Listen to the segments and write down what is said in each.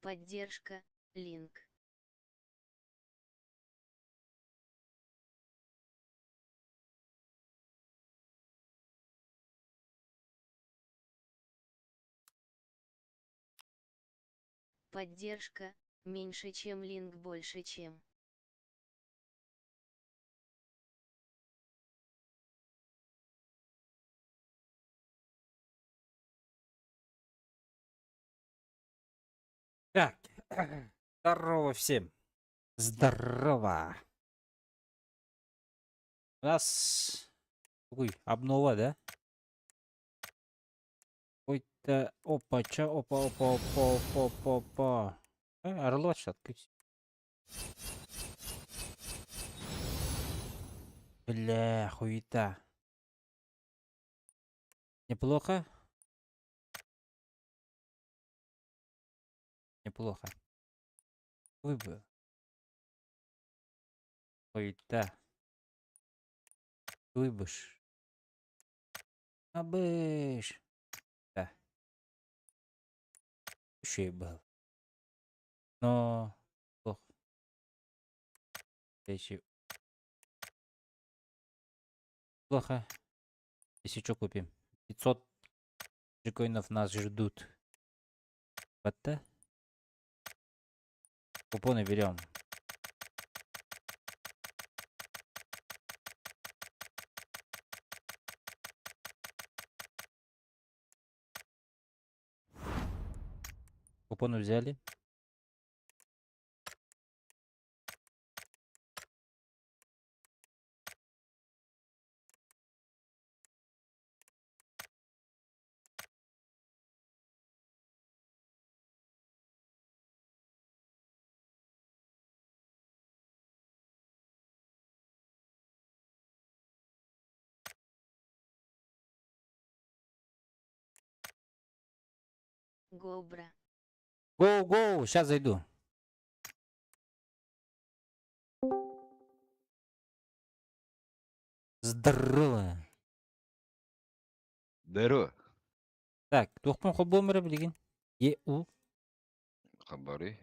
Поддержка, линк. Поддержка, меньше чем линк больше чем. Так, здорово всем. Здорово. У нас ой, обнова, да? Ой-то, опа, ча, опа, опа, опа, опа, опа, опа. Орлот открыть. Бля, хуета. Неплохо. Неплохо. Выбор. Хуета. Выбыш. Абыш. Да. Еще и был. Но плохо. Еще плохо. Если что, купим. 500 джекоинов нас ждут. Вот да? Купоны берем. Купоны взяли. Гобра. Гоу, гоу, сейчас зайду. Здорово. Здорово. Так, туохпун холбуом эрэ билигин? ЕУ. Хабары.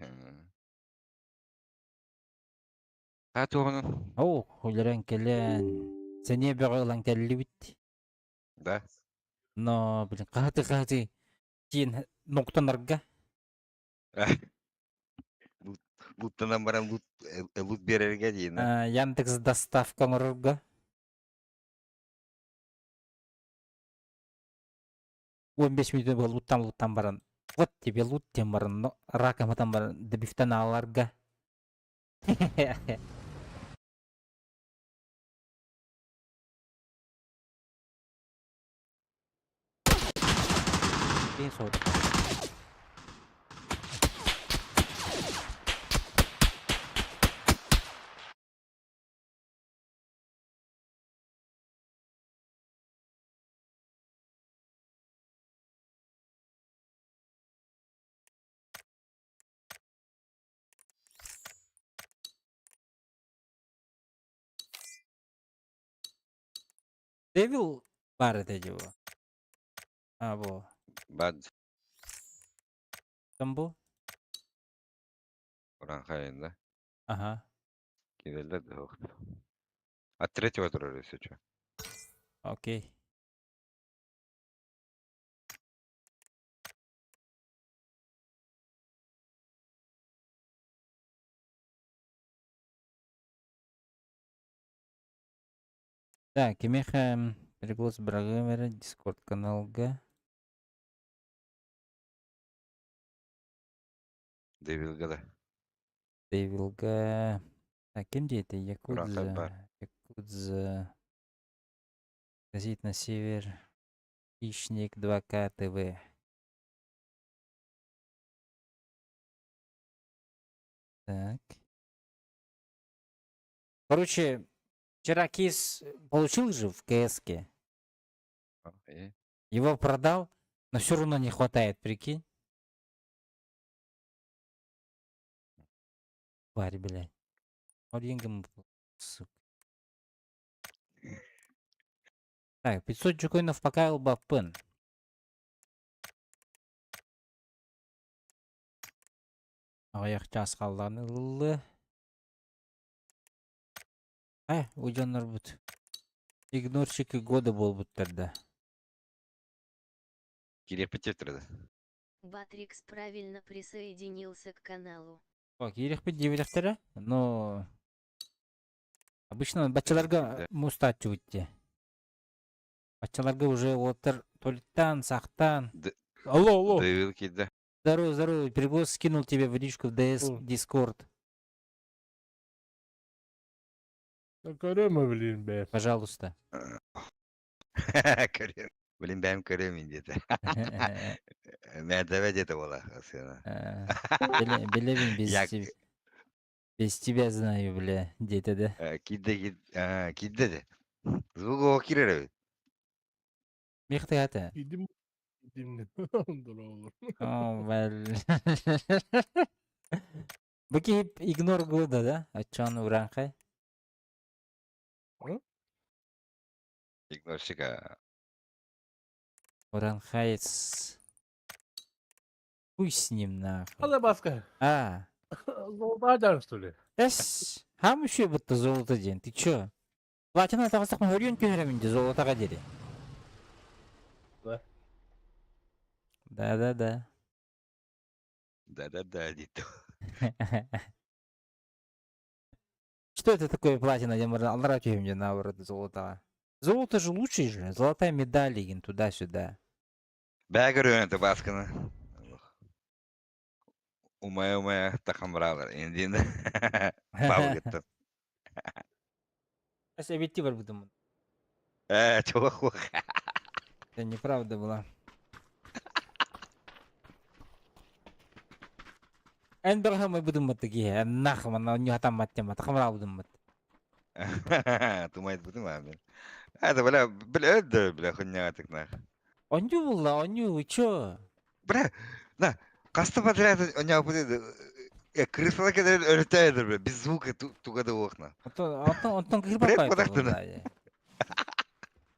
Ха туоҕунан? Оо, үлэрэн кэлэн. Сэниэ бөҕө ылан кэллибит. Да. Но, блин, хаһыты-хаһыты тиин нуктанарга. Луттанан баран лут, лут биэрэргэ диин. Яндекс доставка оҥорорго. 15 минут был луттан-луттан баран. Вот тебе лут диэн баран, но раком ытан баран, добивтан ааларга. Киһи Devil баар этэ дии бу. А бу. Бад. Ким бу? Уранхайын да? Ага. Киреллер да От третьего турара если что. Окей. Так, кимиэхэ переглас быраҕыам эрэ Дискорд каналга. Дэвилга да. Дэвилга. А ким диэтэ? Уранхай Якудза. бар. Якудза. Газет на север. Хищник 2К ТВ. Так. Короче, вчера Кис получил же в КСке. И? Его продал, но все равно не хватает, прикинь. Тварь, блядь. Вот деньги сука. Так, 500 джекоинов пока ылбаппын. Аҕыйах чаас хааллаҕына ылыллыа. Э, у дьоннорбут игнорщики года буолбуттар да. Кириэппит да. Батрикс правильно присоединился к каналу. О, киириэхпит диэбэтэхтэрэ, но обычно баччаларга мустааччыбыт дии. Баччаларга уже уолаттар туалеттаан, сахтаан. Алло, алло. Дэвил киирдэ. Здорово, здорово. Пригоз скинул тебе в личку в ДС Дискорд. Көрөмө блин бээ. Пожалуйста. Көрүөм. Блин, бэйэм көрүөм диэтэ. Мээдэбэ диэтэ буола. Билэбин без тебя. Без тебя знаю, бля, диэтэ да. Киирдэ киирдэ де. Звук киирэр эбит. Михтыгата. Киирдим киирдим Здорово. О, бэл. Бу киһи игнор года, да? Оччоон урааҥхай. Игнорщика. Уранхаец. Хуй с ним нахуй. Алла Баска. А. Золотая что ли? Эс, хам еще будто золото день. Ты чё? Платина таҕыстахпын хөрүөн түһэрэмин дии золотоҕа диэри. Да. Да-да-да. Да-да-да, диэтэ. Что это такое платина диэн баран аллараа түһүм диэн наоборот золотоҕа. Золото же лучше же, золотая медаль игин туда-сюда. Бээ көрүөн этэ Баасканы. Умайа-умайа тахамраалар индин. Павлыттан. Сейчас я битти барбытым. Ээ, чуох уох. Это неправда была. Эн бэҕэһээ быдыммыт киһи, нах манна ньуһатаммат тема, тахамраабыдыммыт. Тумайбытым аа мен. Это бля, бля, это бля, хуйня нах. Онньуу булла, онньуу, вы чё? Бля, на, хаста подряд онньообут крысала кэлэр өрүтээдэр бля, без звука туга да уохна. Онтон, онтон, онтон киһи Бред папайта подахтына. буолла.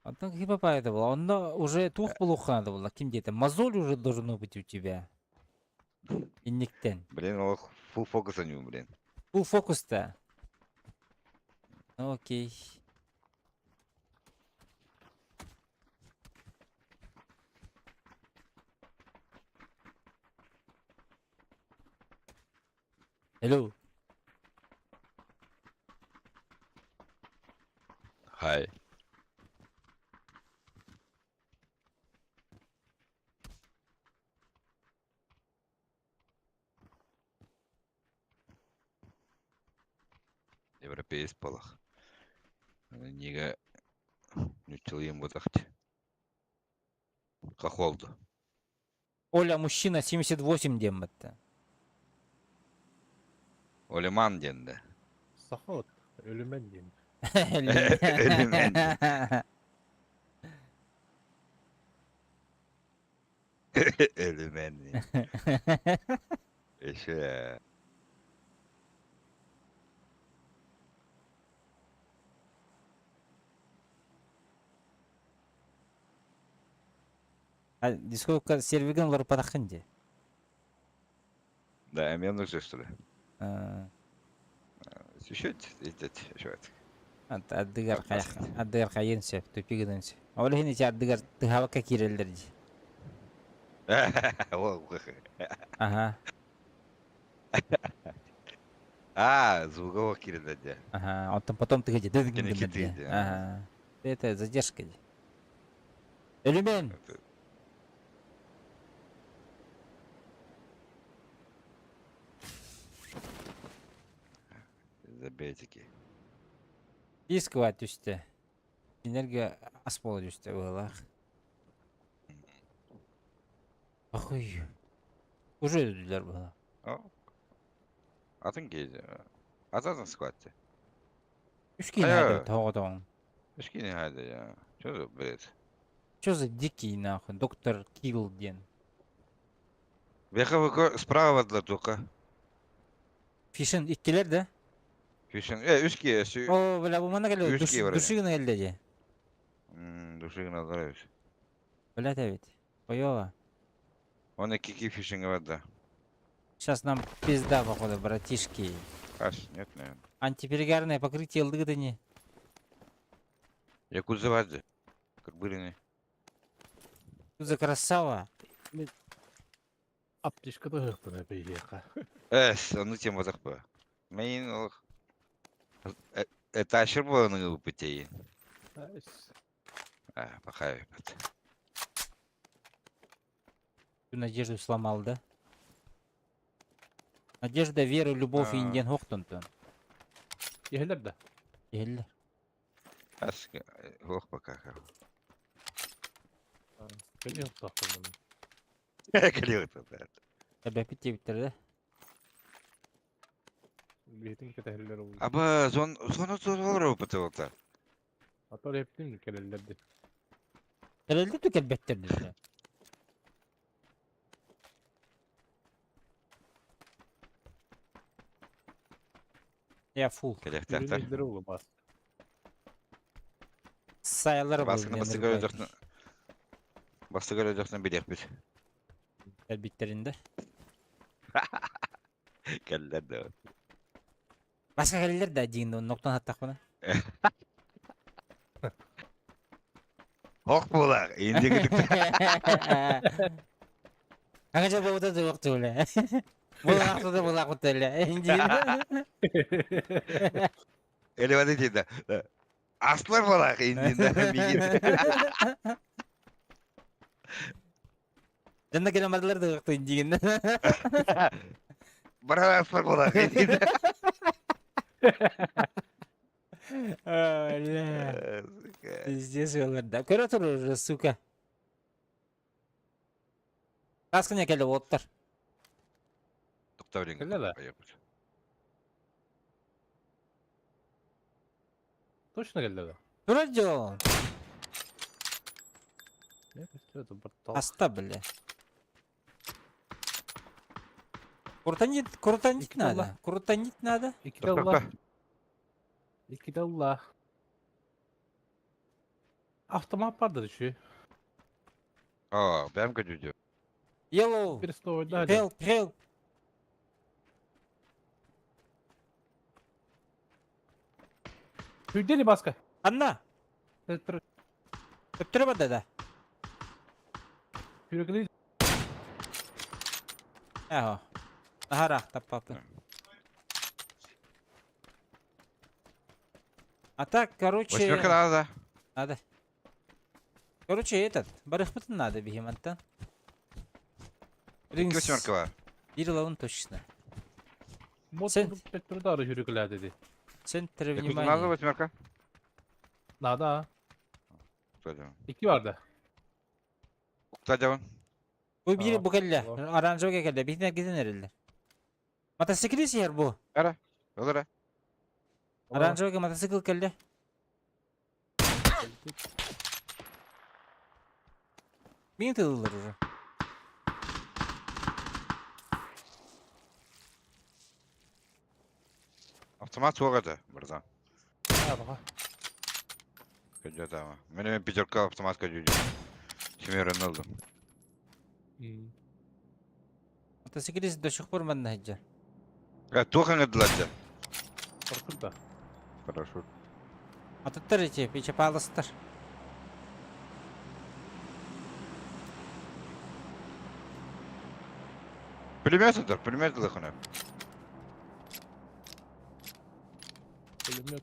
Онтон киһи папайта буолла. Онно уже туох буолуоххана буолла, ким диэтэ, мозоль уже должно быть у тебя. Инниктэн. Блин, ох, фул фокус у него, блин. Фул фокус-то. Ну окей. Hello. Хай. Европеец полах. Нига нуччалыйым бутахт. Хохолду. Оля, мужчина, 78 диэммэтэ. Олиман диэн да. Сахот. Өлүмэн диэн. Өлүмэн. Өлүмэн. Еще. А дискотека сервигын олорпатаххын дии. Да, мен нужно что ли? А, Еще еще ардыгар хайах ардыгар хайыан сөп, тупигынан сөп. Ол иһин ити ардыгар тыһаабакка киирэллэр дии. Аха. А, звукового киирэллэр дии. Аха. Оттон потом тыга дии. Кэнники тыга Аха. Это задержка дии. Өлүмэн! Забейтики. Дисковать түстэ. Кинилэргэ ас буола түстэ быһыылаах. Охуй. Уже өлдүлэр быһыылаах. Атын киһи. Атын скватте. Үс киһи Хайа. тоҕотоҕун. Үс киһи хайда я. Что за бред? Что за дикий нахуй? Доктор Килл диэн. Бэхэ справа для только. Фишин иккилэр да? Фишин. Үс киһи. О, бля, бу манна кэллэ. Үс киһи бар. Души гына кэллэ дии. Души гына здоровье. Блядь, ведь. Ойола. Он икки фишинге бар да. Сейчас нам пизда, походу, братишки. Аш, нет, наверное. Антиперегарное покрытие лыгдани. Якудза вадзе. Как были. За красава. Аптечка ыһыктана биһиэхэ. Эс, ону тем вазахпа. Мейн ох. Это ашыр буоланы ылбытейин. А, пахай. Всю надежду сломал, да? Надежда, вера, любовь и индиан хохтонтон. Иһэлэр да. Иһэллэр. Ас, ох пока. Кэлиэх тохтоллон. Кэлиэх да. Эбэпит диэбиттэр да. Биһитин кэтэһэллэр ол. Аба, зон, зона зона опытывалта. А то эптин кэлэллэр ди. Кэлэллэр да кэлбэттэр дии. Я фул. Кэлиэхтээхтэр. Үрүнэйдэр ол бас. Сайалар Баскыны бастыгар өдөхтөн. Бастыгар өдөхтөн билиэхпит. Кэлбиттеринде. Кэллэр да. Баска кэллэр да диин ноктон хаттахпына. Ох буолар. Инди Аңа буолта туох тууле. Булаахтыда булаахыт эле. Элевады дейді. Аслар болақ индинде мигин. Жанна келе мардылар да ыктын дигин. Баран аслар болақ индинде. Бля. Пиздец олар да. Көрө тур уже, сука. Таскыня келе оттар. Тоқтап Кэллэ да? Точно кэллэ да? Турар жол. Нет, это бартал. Аста, бля. Крутанить, крутанить Икки тылла. надо. Крутанить надо. Икки тылла. Икки тылла. Автомат барды düşüyor. Aa, бәм көтүдү. Yellow. Перестовый да. Help, help. Хүдели баска. Анна. Өптөрө барды да. Хүрекли Аха. Ахара таппапын. А так, короче... Восьмерка надо. Надо. Короче, этот, барыхпытын надо бихимантан. Икки восьмерка бар. Бир лавын точно. Мот Sen- петрудары хүрекли dedi. Центр Якудза надо внимания. восьмерка? Надо ha. Куда İki vardı. Куда Бу бири Aa, бу келле. tamam. Оранжевый келле. Бихин эргитин эреллер. Мотоциклист ер бу. Олара. Оранжевый мотоцикл келле. Мин тылылар уже. Автомат суға да, бұрдан. Ha bak. Көдө тама. Мен пятерка автомат көдө. Семерін алдым. Hmm. Мотоциклист до сих пор манна хеджа. Э, тухан эдладжа. Korkut da. Хорошо. Атыттар эти, пече палыстар. Пулемет удар, пулемет лыхына. Пулемет.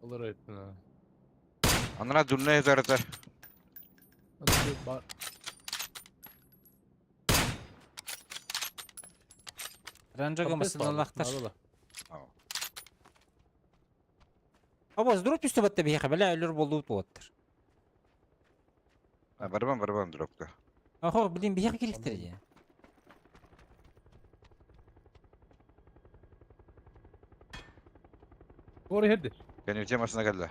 Alır ettin ha. Анра дурная зарата. Hadi bar. Оранжевый масыналахтар. Надо да. Абаз дроп түстө батта бихе бля өлөр болду туаттар. Барбан, барбан дропка. Ахо, блин, бихе керектер же. Doğru hadi. Benim temasına geldi.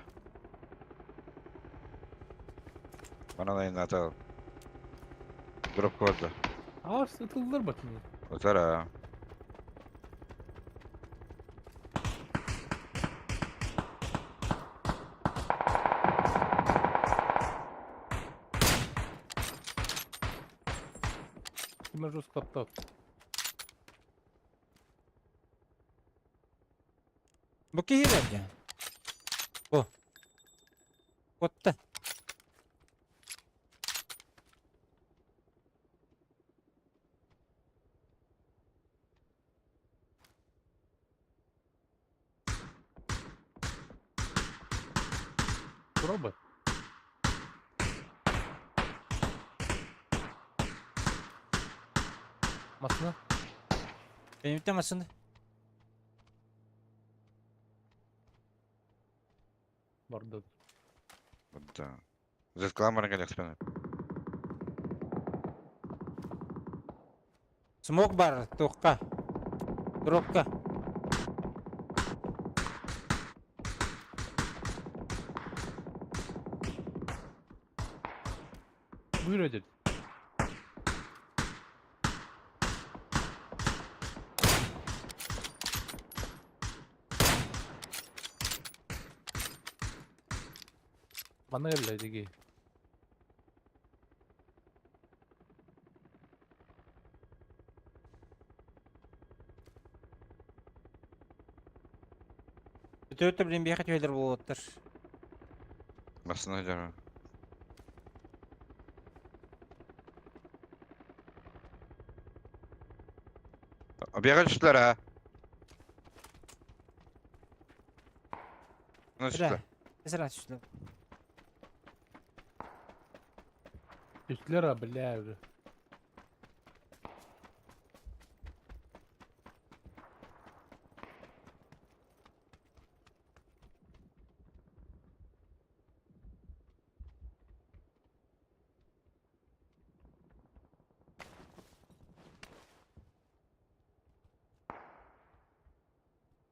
Bana da yine atalım. Drop koydu. Aa satılır bakın. Otar ha. Kime Rus kapta. Бу киһи дьэ. Бу. Куотта. Робот. Масына. Benim masını. Барда. Да. Заткалам баран Смок бар, туохха. Дропка. Buyur ödül. Bana geldi digi. Өтө блин биэхэ түһэлэр буолуоттар. Массыына дьара. Бега түстүлэр а. Ну Бля. түстүлэр. Эсера түстүлэр. Түстүлэр а бля уже.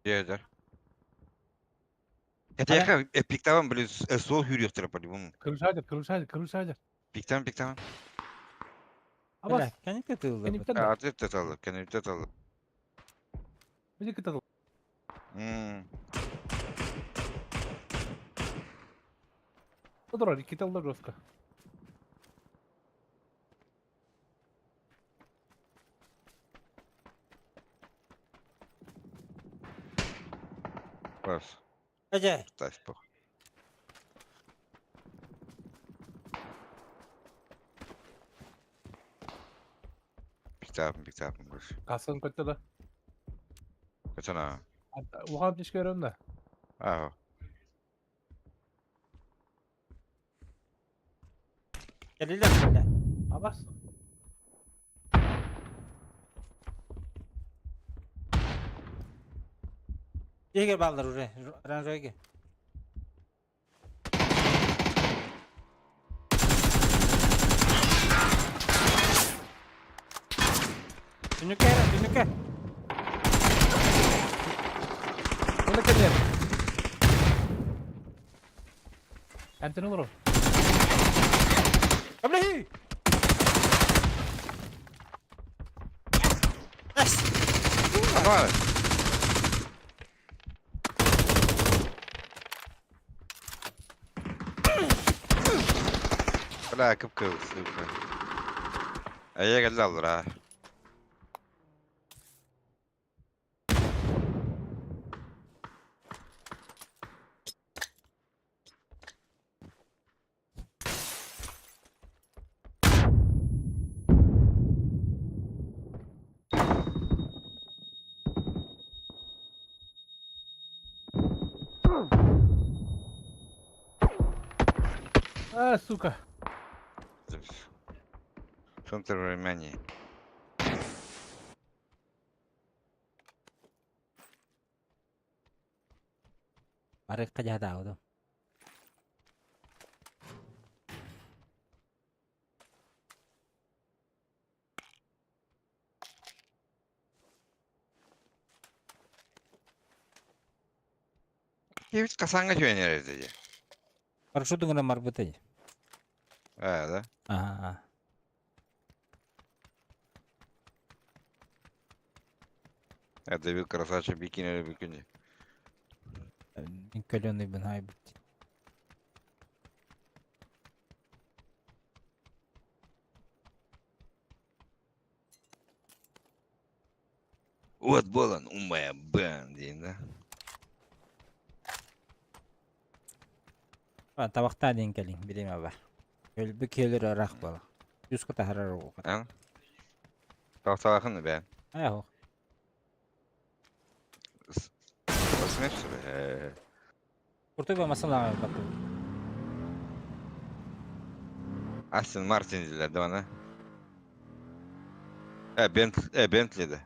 Дьэ. Это я пиктаван, блин, сол хүрүөхтэрэ по-любому. Kırılış kırılış kırılış. Пиктаван, пиктаван. Абас. Бля, кэнникте тыыллар. Кэнниктен А, ты таталы, кэнниктен таталы. Били кытал. М. Турар, iki талдар жестко. Бас. Эже. Ставь пох. Пиктаван, пиктаван, больше. Касын көттө да. Качана. Ухан тишке көрөм да. А. Кэлилэр бля. Абас. Егер баллар уже. Ранжойге. Түнүккэ, түнүккэ. Оны кенер. Әмтен olur. Бля! Эс! Давай. Бля, кып-кып, сука. А я гадал, ра. А, сука. Центр времени. Барыкка жадаауду. Кебит касанга жөнер деди. Парашютуңна марбыты. А, да? Ага. Это бил красавчик бикини бикини. Каленый бен хайбыт. Вот болан, умая бен, дейін да. Табахтаа диэн кэлиҥ, билим аба. Өлбү киэлэр ыраах буола. Юска таһарар уоҕа. А? Тахсаахын бэ. Айах. Смешно. Куртуйба масалаҕа баттым. Астон Мартин дилер да bana. E, Bentley, e, Bentley'de.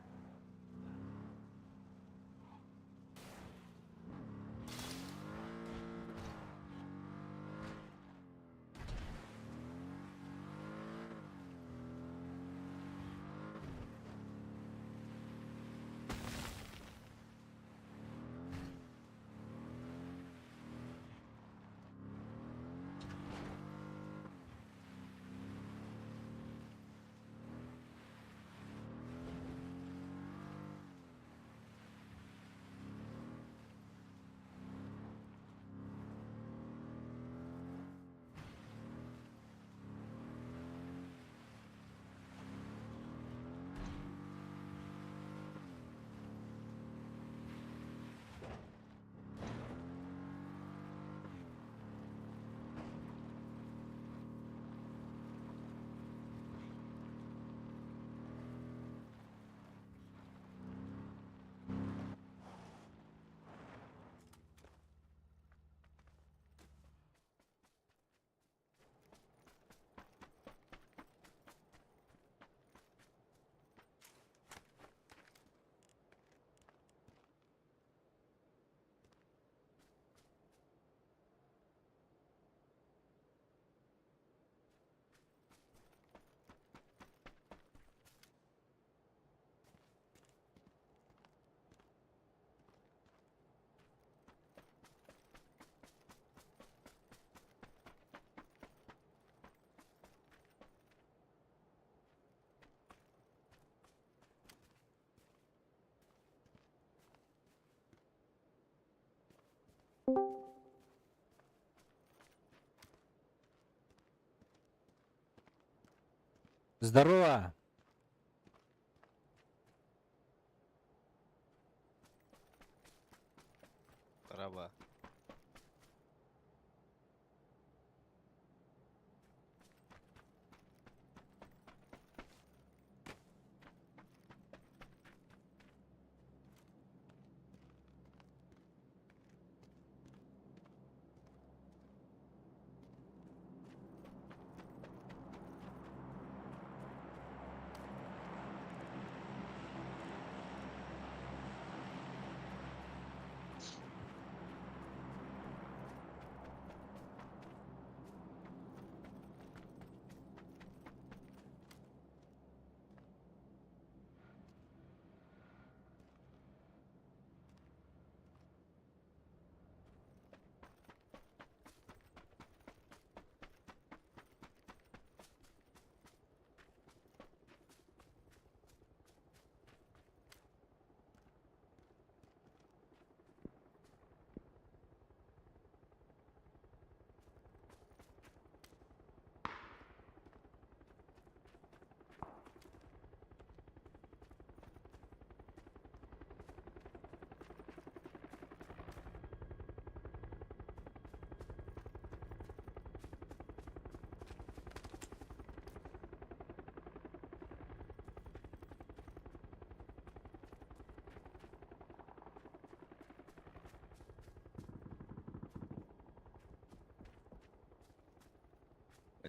Здорово! Раба.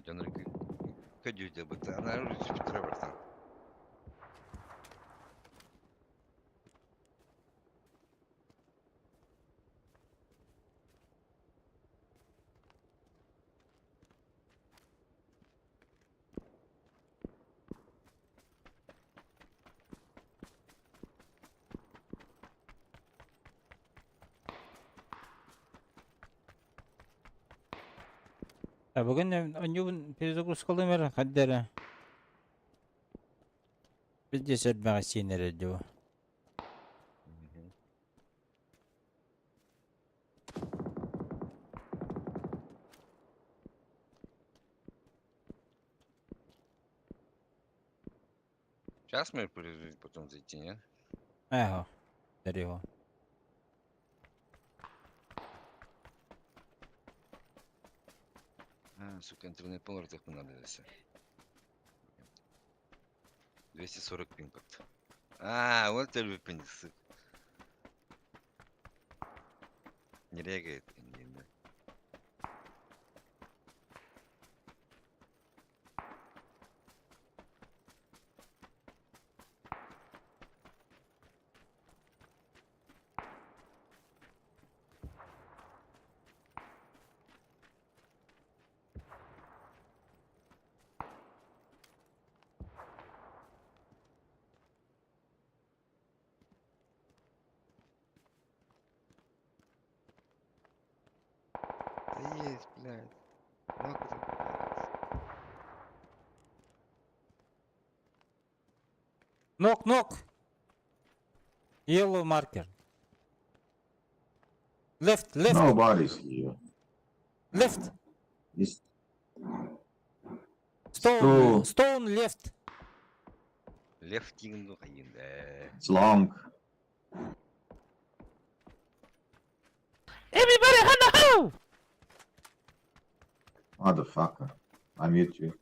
Дьоннор көдьүүтэ бытта. Ана сүптэрэ барсан. Бүгүн онньуубун перезагрузкалыым эрэ хайда эрэ. Биздес элбэҕи сиэн эрэр дуу. Сейчас мы потом зайти, нет? Эхо. Дарио. Сука, интернет полортых надо все. 240 пинг. А, вот тебе пинг, сука. Не регает, не, да. Да есть, блядь. Ну, куда, блядь. Knock, knock. Yellow marker. Left, left, Nobody's here. left. It's Stone, Stone. stone left. Лев тигн хайын, да. it's long. Everybody hello! Motherfucker. I mute you.